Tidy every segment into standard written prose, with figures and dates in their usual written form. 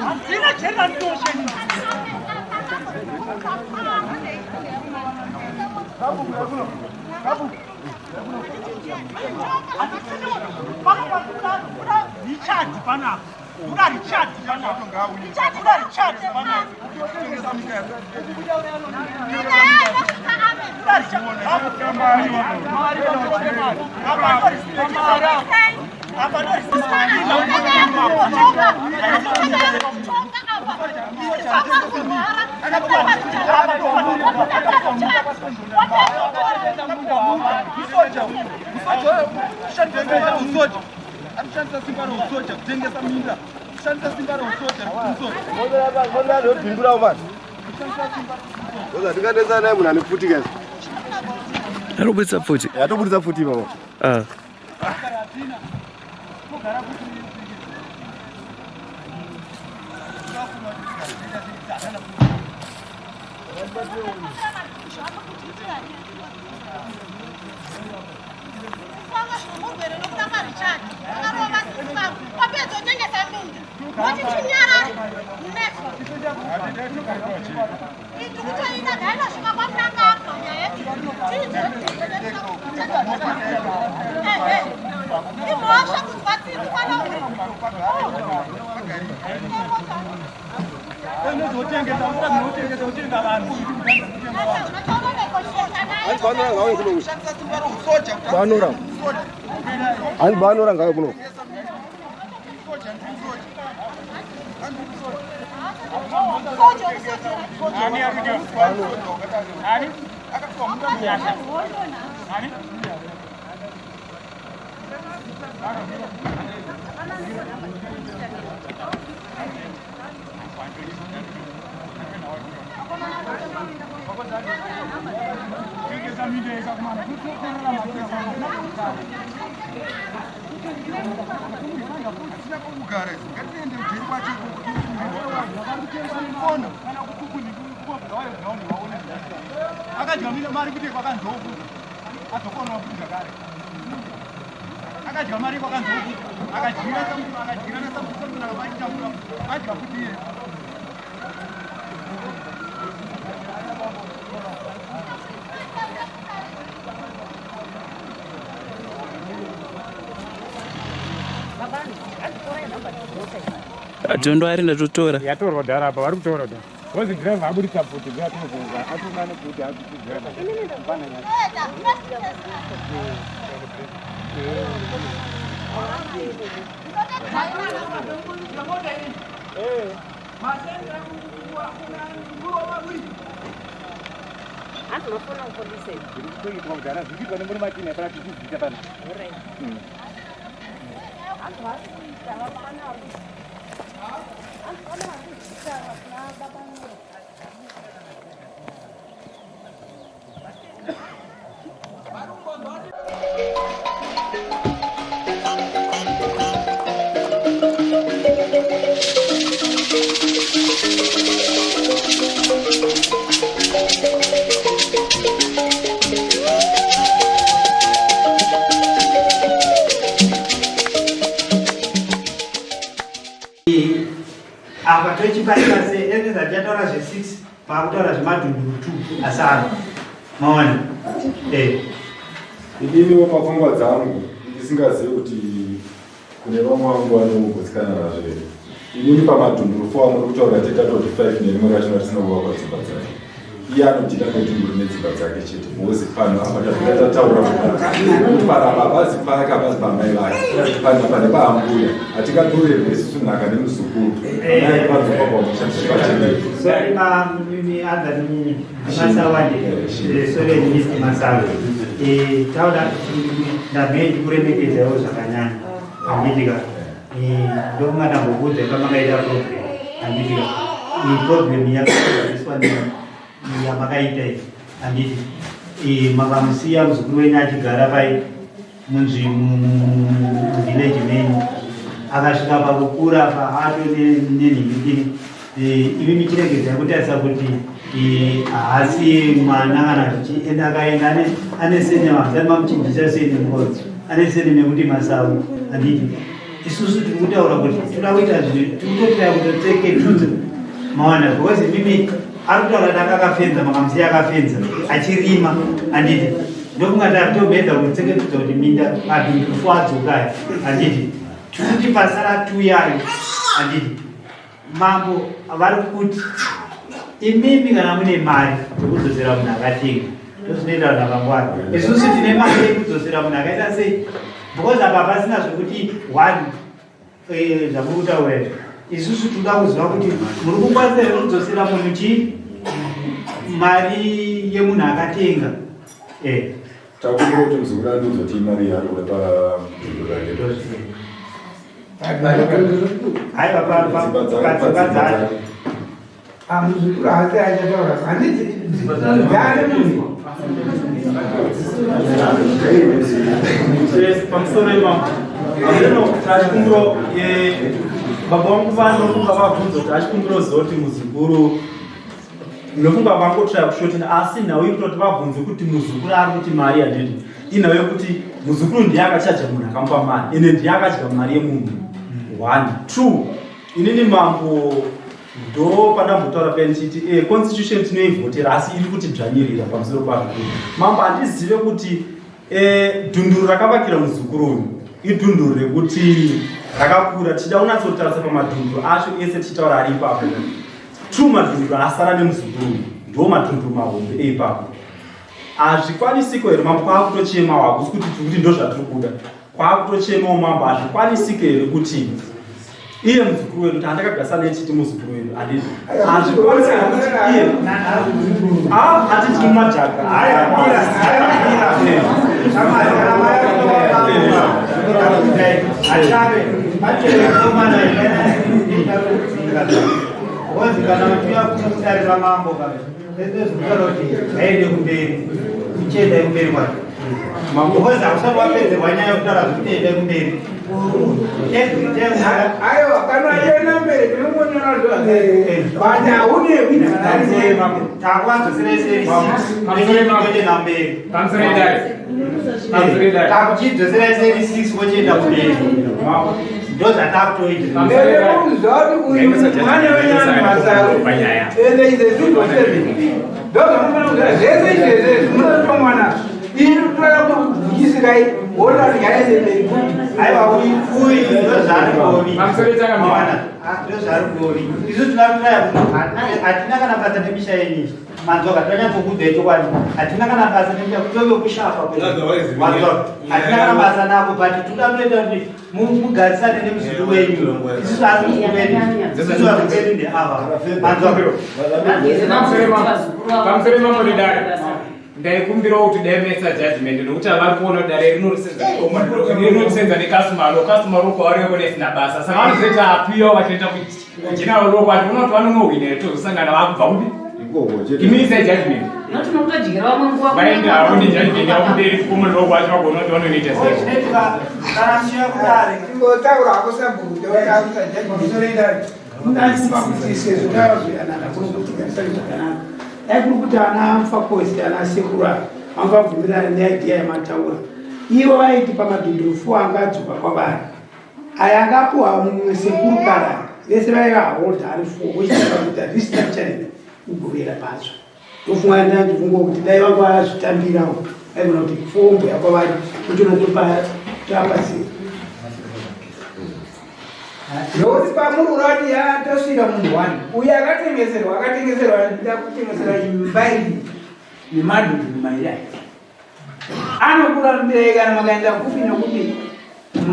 Handina jeri randinotya ini. Richard panapa. Kuda Richard panapa. Kuda Richard panapa. Kuda Richard. Apa ndo Anoshandisa simba reusoja kutengesa minda, kushandisa simba reusoja Ndingatesa naye munhu ane pfuti guys. Arikubudisa pfuti. Atobudisa pfuti ipapa. Ah. Banora. Ani banora ngayo kuno. Kugara ngatiende kujeri kwacho ikoko. Akadya mari kuti kwakanzouku adzokonawo kuti zvakare akadya mari kwakanzouku akadyira akadyira nasamsona akachitambura adya futi iye. Dhondo ari ndatotora. Yatorwa dhara apa vari kutora dhara. Vozi driver aburitsa pfuti dzatinofunga atonga nepfuti atuti driver. Zviri kuitwa kudhara zviri kuitwa nemurume achine pana tichidzita panapa. Apa tochibatika sei eze tichataura zve6 paakutaura zvemadhunduru 2 asara maona. Ininiwo pafungwa dzangu ndisingazivi kuti kune vamwe vangu vanogutsikana nazvo here. Inini pamadhunduru 4 amuri kutaura tetatoti 5 nerimwe racho ratisina kuvakwa dzimba dzake. Iye anodhila nedhunduru nedzimba dzake chete because panhu apa tafika tataura kuti panapa hapazi pake, hapazi pamai vake, panhu apa ndepaambuya. Hatingatorerwe isusu nhaka nemuzukuru amai vanzopa pamusha tichipachengeta. Sorry ma other Masawande. Sorry Mr. Masawe. Taura ndamei ndikuremekedzawo zvakanyanya. Handitika. Ndokunga ndambokuudza pamakaita problem. Handitika. Iyi problem yakaiswa yamakaita iyi. Handiti. Makamusiya muzukuru wenyu achigara pai muvillage menyu. Akasvika pakukura paato nenhingikini. Imi michiregedza kutarisa kuti haasi mwana kana kuti ende akaenda ane sene vanhu mamuchinjisa sene mukodzi. Ane sene nekuti Masawu, handiti? Isusu tiri kutaura kuti toda kuita zvinhu, tiri kutotira kutotseketudza, maona, because mimi ari kutaura kuti akakafenza, makamusiya akafenza achirima, handiti? Ndokunga tatobedza kutseketudza kuti minda madhunduru adzoka, handiti? Tikuti pasara tuyayo, handiti? Mambo vari kuti imimi kana mune mari yekudzosera munhu akatenga, ndozvinoita vanhu vakangwara. Isusu tine mari yekudzosera munhu akaita sei? Because apa pasina zvekuti one zvamuri kutaura izvo. Isusu tinoda kuziva kuti muri kukwanisa here kudzosera munhu chii, mari yemunhu akatenga. Takumbira kuti muzukuru andiudza kuti imari yaari kuda padhunduru rake. Haiwa, padzimba dzacho. Muzukuru haasi achataura, handiti? Dzane munhu. Yes, pamusoro imamo ameno achikumbiro, baba vangu vanofunga vabvunza kuti achikumbiro ziva kuti muzukuru, ndofunga vangotraya kushortena, asi nhau iri kutoti vabvunze kuti muzukuru ari kuti mari, handiti? Inhau yekuti muzukuru ndiye akachaja munhu akamupa mari, ende ndiye akadya mari yemunhu. One, two, inini mambo ndo pandambotaura paya ndichiti constitution tinoivhotera, asi iri kutidzvanyirira pamusoro pazvo. Mambo, handizive kuti dhunduru rakavakira muzukuru uyu idhunduru rekuti rakakura. Tichida kunyatsotarisa pamadhunduru acho ese tichitaura ari ipapo, two madhunduru asara nemuzukuru uyu ndo madhunduru mahombe eipapo. Hazvikwanisiko here, mambo? Kwakutochemawo, hakusi kuti tiri kuti ndo zvatiri kuda, kwakutochemawo. Mambo, hazvikwanisiko here kuti iye muzukuru wedu, tandakagarisana nechiti muzukuru wedu, handiti? Hazvikwanisi here kuti iye hatiti mumajaga? Achave wanzi kana uchiuya kudare ramambo ezvekutaura kuti ngaende kumberi, uchiendai kumberi kwacho, because hausati wapedzerwa nyaya yekutaura zvekuti endai kumberi every time. Aiwa, kana achienda mberi tinongonyora zvo, but haune Takuwadzoserai seri namberi. Pamusoro idare. Pamusoro idare. Takuchidzoserai seri 6, wochienda kumberi, ndo zvatakutoita. Zvauri uyu mwana wenyana Masaru, ende ize civil service, ndozvamunofanira kuziva zvese izvezvezvi. Munotopa mwana ini toda kukubvukisirai, wona kuti ngaende mberi kuti. Aiwa, uyu uyu ndo zvaari kuovi. Pamusoro chakamira. Mawana, ndo zvaari kuovi. Isu tinoda, hatina kana basa nemisha yenyu. Manzoka, tinonyatsokuudzai chokwadi, hatina kana basa nemisha kutove kushafa. Manzoka, hatina kana basa nako, but toda kutoita kuti mugarisane nemuzukuru wenyu. Isusu asi muzukuru wedu, isusu vazukuru vedu ndeava, manzoka. Pamusoro mambo nedare, ndaikumbirawo kuti dai maisa judgment, nokuti havari kuona kuti dare rinosenza necustomary law. Customary law kwavari yokona isina basa, saka vanozoita appeal vachienda kugeneral law kwacho, unoona kuti vanonohwina here? Tozosangana vakubva kupi? Ikoko chete. Imiisai judgment. Noti unotodyira vamwe nguva. Vaendawo nejudgment yavo kumberi kucommon law kwacho, vagona kuti vanonoita sei. Chinoitika kana muchiuya kudare. Ingotaura hako sabhuku, ndotaura judgment. Ndaifunga kuti sezvo tavazoyanana kuzotigarisana zvakanaka, dai kuri kuti ana mufakosi, ana sekuru ava vanga vabvumirana neidea yamataura, ivo vaiti pamadhunduru four anga adzoka kwavari, aya angapuwa mumwe sekuru kana vese vaiva holder ari four, vochitanga kuita restructuring, kugovera patsva. Ndofunga ndandifunga kuti dai vanga vazvitambirawo, vaigona kuti four mbuya kwavari, totonotopa tapa sei. Nokuti pamuri urati yatosvika munhu wani uyu akatengeserwa, akatengeserwa, ndida kutengesera imba iyi nemadhudhu mairi aya, anokurambirai kana makaenda kupi nekupi,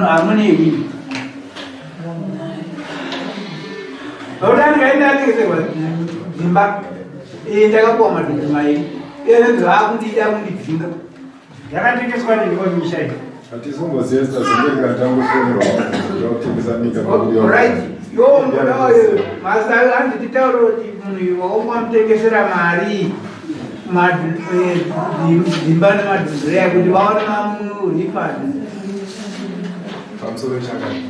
hamune imini. Nokuti andikaenda atengeserwa dzimba iyi, ndakapuwa madhudhu mairi, iye akundida kundidzinga. Yakatengeswa nini misha iyi? Hatizomboziva zingeri kana tangofonerwa kuda kutengesa minda. Right, yo mudayo Masaru, hanzi titaure kuti munhu waungamutengesera mari dzimba nemadhudhu aya kuti vaone mamurifund. Pamusoro chakati,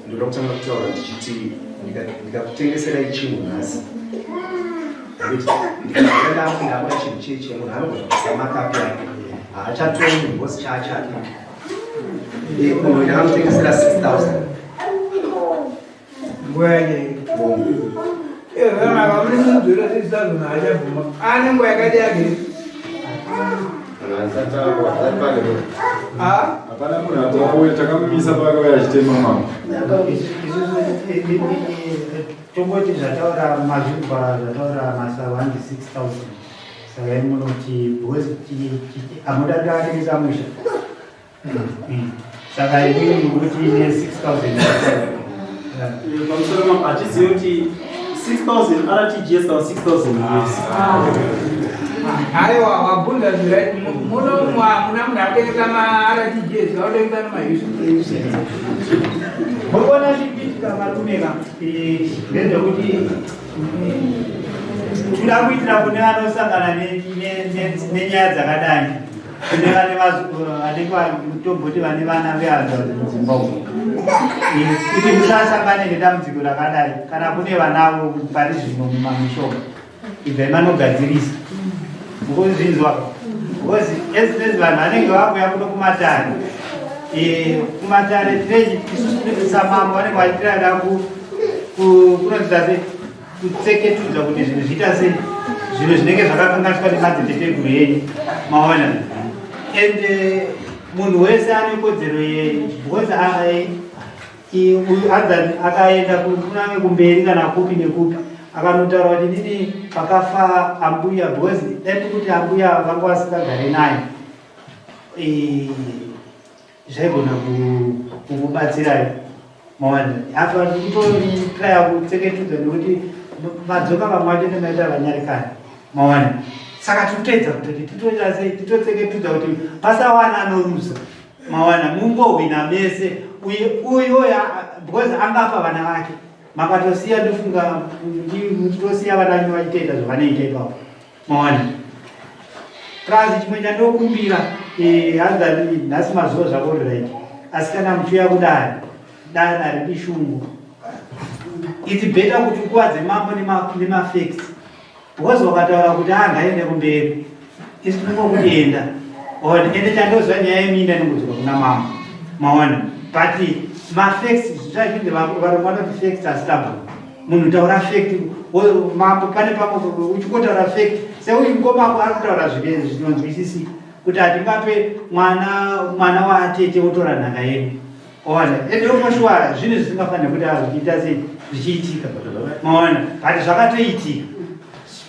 ndoda kutanga kutaura ndichiti ndikakutengeserai chinhu nhasi, ndikanga ndakuda chinhu cheche, munhu anogona kuisa makapi ake. Haachatongi because chaachake. Munhu ndakamutengesera 6000. Nguva yacho ezvanaka mune mudzora 6000 haachabvuma. Ane nguva yakati yake. Hapana munhu atauya, takamumisa paakauya achitema mambo. Tongoti zvataura mazvigwa, zvataura masawa handi 6000, saka imunoti because hamuda kuatengesa musha. Saka imini mukuti ine 6000. Pamusoro mambo, hatizivi kuti 6000 RTGS kana 6000 US. Aiwa, wabvunza zviright. Muno muna munhu akutengesa maRTGS, autengesa nemaUS. Mukuona chikuitika varume ka, ndezvekuti toda kuitira kune vanosangana nenyaya dzakadai, kune vane vanenge tomboti vane vana vehanzvadzi mudzimba umu, kuti musasangane nedambudziko rakadai. Kana kune vanavo pari zvino mumamishoka, ibvai manogadzirisa. Mukuzvinzwa? Because as vanhu vanenge vakuya kuno kumatare, kumatare tine isusu samambo vanenge vachitirada kunodzidza sei kutseketudza kuti zvinhu zviita sei, zvinhu zvinenge zvakakanganiswa nemadziteteguru enyu, maona. And munhu wese ane kodzero ye because uyu anzani akaenda kunange kumberi kana kupi nekupi, akanotaura kuti nini pakafa ambuya, because dai kuti ambuya vanga vasingagare naye, zvaigona kukubatsirai, maona. Apa ndikutotraya kutseketudza nekuti madzoka vamwe vacho nemaita vanyarikani, maona. Saka tikutoedza kutoti titoita sei, titotseketudza kuti pasawana anoruza, maona, mungohwina mese. Uye uyo because angapa vana vake makatosiya, ndofunga muchitosiya vana venyu vachitoita zvavanoita ipapo, maona. Plus chimwe chandokumbira, hanzani, nhasi mazuva zvako right, asi kana muchiuya kudare, dare haridi shungu. It's better kuti ukuvadze mambo nemafacts, because wakataura kuti angaende kumberi, isi tinongokuti enda. Ona, ende chandoziva nyaya yeminda inongodzoka kuna mambo, maona. But mafacts, zvazvinzi varungu vanoti facts are stubborn. Munhu taura fact, mambo pane pamwe uchingotaura fact, seuyu mukomako ari kutaura zvinonzwisisika kuti hatingape mwana waatete wotora nhaka yedu, ona. Ende for sure zvinhu zvisingafaniri kuti zvichiita sei zvichiitika, maona, but zvakatoitika.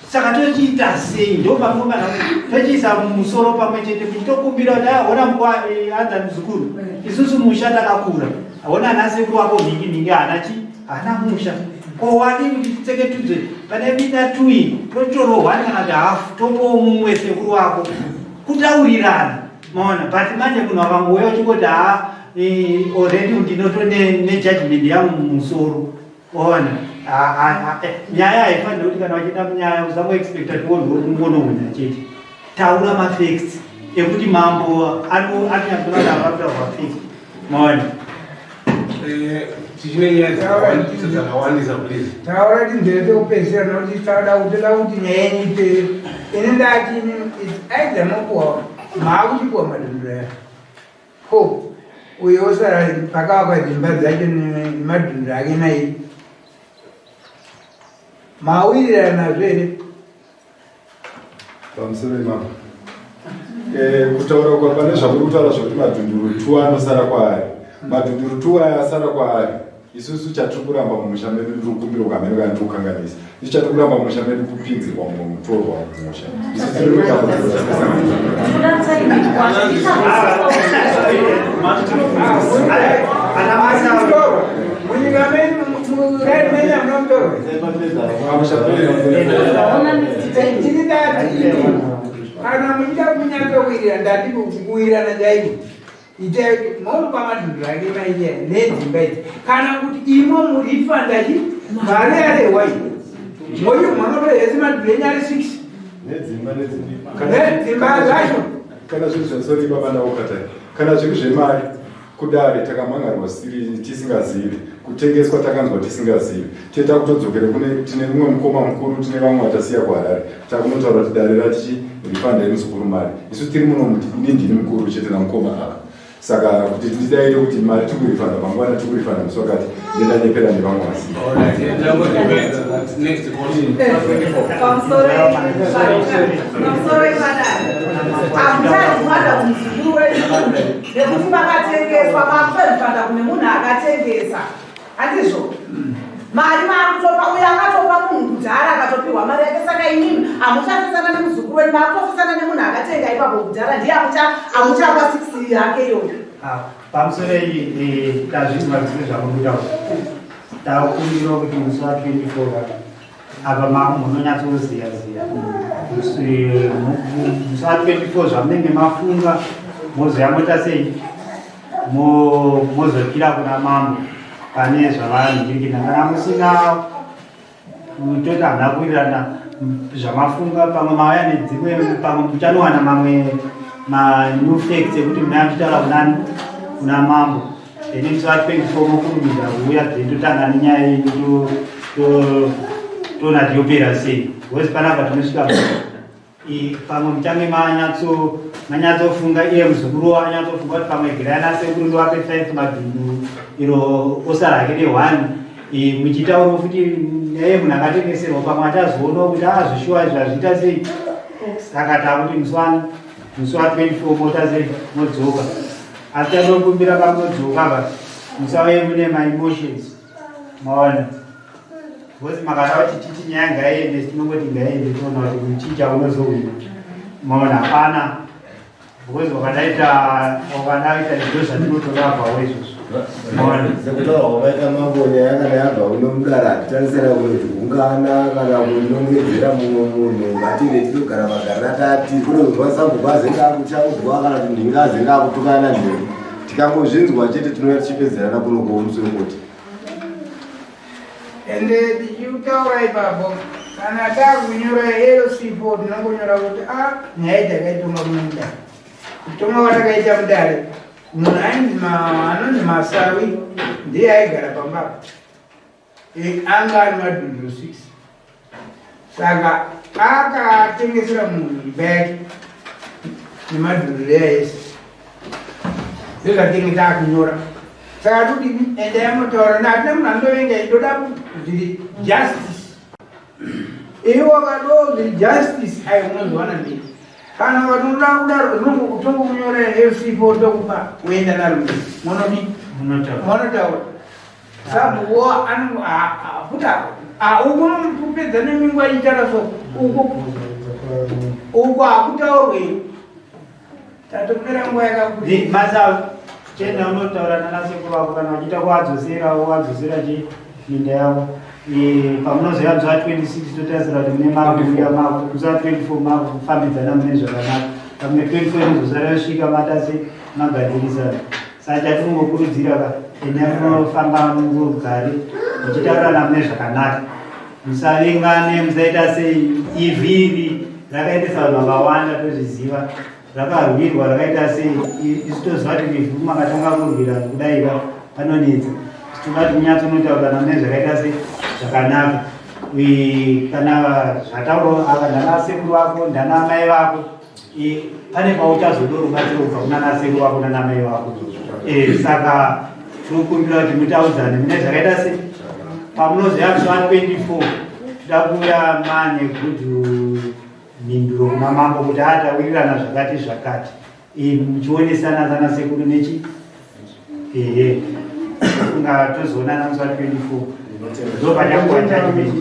Saka tochiita sei? Ndo pamunongana tochiisa musoro pamwe chete, muchitokumbira kuti aona mukwa anza muzukuru, isusu musha takakura, aona ana sekuru wako mhingi mhingi haana chi haana musha, ko wadi kuti titseketudze pane minda tui, tochitorohwa kana kuti hafu, topowo mumwe sekuru wako, kutaurirana, maona. But manje munhu akangouya uchingoti ha, already ndinoto nejudgment yangu mumusoro, ona. Nyaya haifaniri kuti kana vachienda munyaya usangoexpecta kuti wongonohwina chete. Taura mafacts ekuti mambo anonyatsoona avakutaurwa fact, maona. Tichine nyaya dzakawandisa, please. Taura tinzere pekupedzisira, nokuti tauda kutoda kuti nyaya yenyu ipere. Ini ndati it's either mopuwa, maakuchipuwa madhunduro aya ko uyo osara pakavakwa dzimba dzacho nemadhunduro ake nai mawirirana nazvo here? Pamusoro imambo, kutaura kwa pane zvamuri kutaura zvokuti madhunduru tu anosara kwaari, madhunduru tu aya asara kwaari, isusu chatiri kuramba mumusha medu, ndiri kukumbira ukamene kana ndiri kukanganisa, isu chatiri kuramba mumusha medu kupinzirwa mumwe mutorwa mumusha. Isu tiri kudambudziko. Munyika menyu, muraini menyu hamuna mutorwa. Ini ndati kana muchida kunyatsowirira, ndati kuwirirana chaiko, itai momupa madhunduru ake mainyaya nedzimba idzi, kana kuti imo murifanda chi mari yarehwa iyi, moyo manotora yese madhunduru enyu ari 6. Nedzimba, nedzimba. Nedzimba dzacho. Kana zviri zvasori baba ndaukatari, kana zviri zvemari. Kudare takamhangarwa tisingazivi, kutengeswa takanzwa tisingazivi. Teta kutodzokere kune tine mumwe mukoma mukuru, tine vamwe vatasiya kuHarare, takunotaura kuti dare ratichi rifandai muzukuru mari. Isu tiri muno, ini ndini mukuru chete namukoma ava. Saka kuti ndidaire kuti mari tikurifanda mangwana, tikurifanda musi wakati, ndendanyepera nevamwe vasina. Pamusoro ipadare, hamucharifanda kumuzukuru wenyu nekuti makatengeswa. Makutorifanda kune munhu akatengesa, handizvo? Mari maakutopa uyo akatopa munhu kudhara, akatopiwa mari yake. Saka imimi hamuchafesana nemuzukuru wenyu, maakutofesana nemunhu akatenga ipapo kudhara. Ndiye hamuchapa 6 yake iyoyo. Pamusoro iyi, tazvinzwa zvese zvamuri kutaura. Takumbirawo kuti musi wa24 apa munonyatsoziya ziya musi wa24 zvamunenge mafunga, mozoya moita sei, mozokira kuna mambo pane zvavanhingirikina. Kana musina kutoti hamuna kuwirirana zvamafunga, pamwe mauya nedzimwe, pamwe muchanowana mamwe manew facts ekuti munaya muchitaura kunani, kuna mambo. Then musi wa24 mokurumidza kuuya, then totanga nenyaya yenyu, toona kuti yopera sei, because panapa tinosvika pamwe muchange manyatsofunga, iye muzukuru anyatsofunga kuti pamwe girai nasekuru ndiwape 5 madhundu, iro osara hake ne1. Muchitaurawo futi naye munhu akatengeserwa, pamwe achazoonawo kuti azvishuwa izvi hazviita sei. Saka takuti musi wani, musi wa24 mota sei, modzoka. Asi tatokumbira pamunodzoka pa musauye mune maemotions, maona, because makada kuti titi nyaya ngaiende, tinongoti ngaiende, toona kuti muchicha unozowina, maona, hapana, because wakadaita ndo zvatinotorabvawo izvozvo, maona. Sekutaura kwakaita mambo, nyaya kana yabva kuno mudara, hatitarisira kuti ungana kana kunongedzera mumwe munhu. Ngatire tinogara magarira tati kunozwa sabhuku azenge akuchaudzwa kana kuti nhinga azenge akutukana nanhingi. Tikangozvinzwa chete, tinouya tichipedzerana kuno kuomusoro kuti Ende tichiutaura ipapo, kana takunyora LC4, tinongonyora kuti a nyaya takaitonga kuno mudare. Kutonga kwatakaita mudare, munhu ainzi anonzi Masawi ndiye aigara pambapo. Anga ari madhunduru 6, saka akatengesera munhu imba yake nemadhunduru eya ese. Ndozvatinge taakunyora. Saka kuti endai motaura, hatina munhu anotovenga. Ndoda zviri justice. Iwe wakadoo zviri justice, ai unozowana mberi. Kana ukatoda kudaro, tongokunyora LC4, tokupa, uenda naro mberi, monodi monotaura. Sabhuwo futi uku kupedza nemingwa ichara, so uku uku hakutaurwi. Tatopera nguva yakakura. Masawi, chenda unotaura nanasekuru vako. Kana vachiita kuwadzosera, wadzosera chi minda yavo. Pamunozoya musi wa26, totarisira kuti mune makuuya musi wa24, makufambidzana mune zvakanaka. Pamwe 24 inozosara yosvika matase magadzirisana. Saka chatinongokurudzira ka, enda munofamba mugare muchitaurirana mune zvakanaka, musavengane, musaita sei. Ivhiri rakaendesa vanhu vakawanda, tozviziva, rakarwirwa rakaita sei. Isu toziva kuti ivhu makatanga kurwira kudaika panonetsa. Toda kuti munyatsonotaurana mune zvakaita sei, zvakanaka. Kana zvataurwa ava, ndana sekuru vako, ndana mai vako, pane pauchazodo rubatsiro kubva kuna nasekuru vako nana mai vako. Saka tinokumbira kuti mutaudzane mune zvakaita sei. Pamunozoya musi wa24, toda kuuya mane good mhinduro kuna mambo kuti atawirirana zvakati zvakati, muchionesana sana sekuru nechi. Ehe, kunga tozoonana musi wa24, ndo pachakuwa judgment.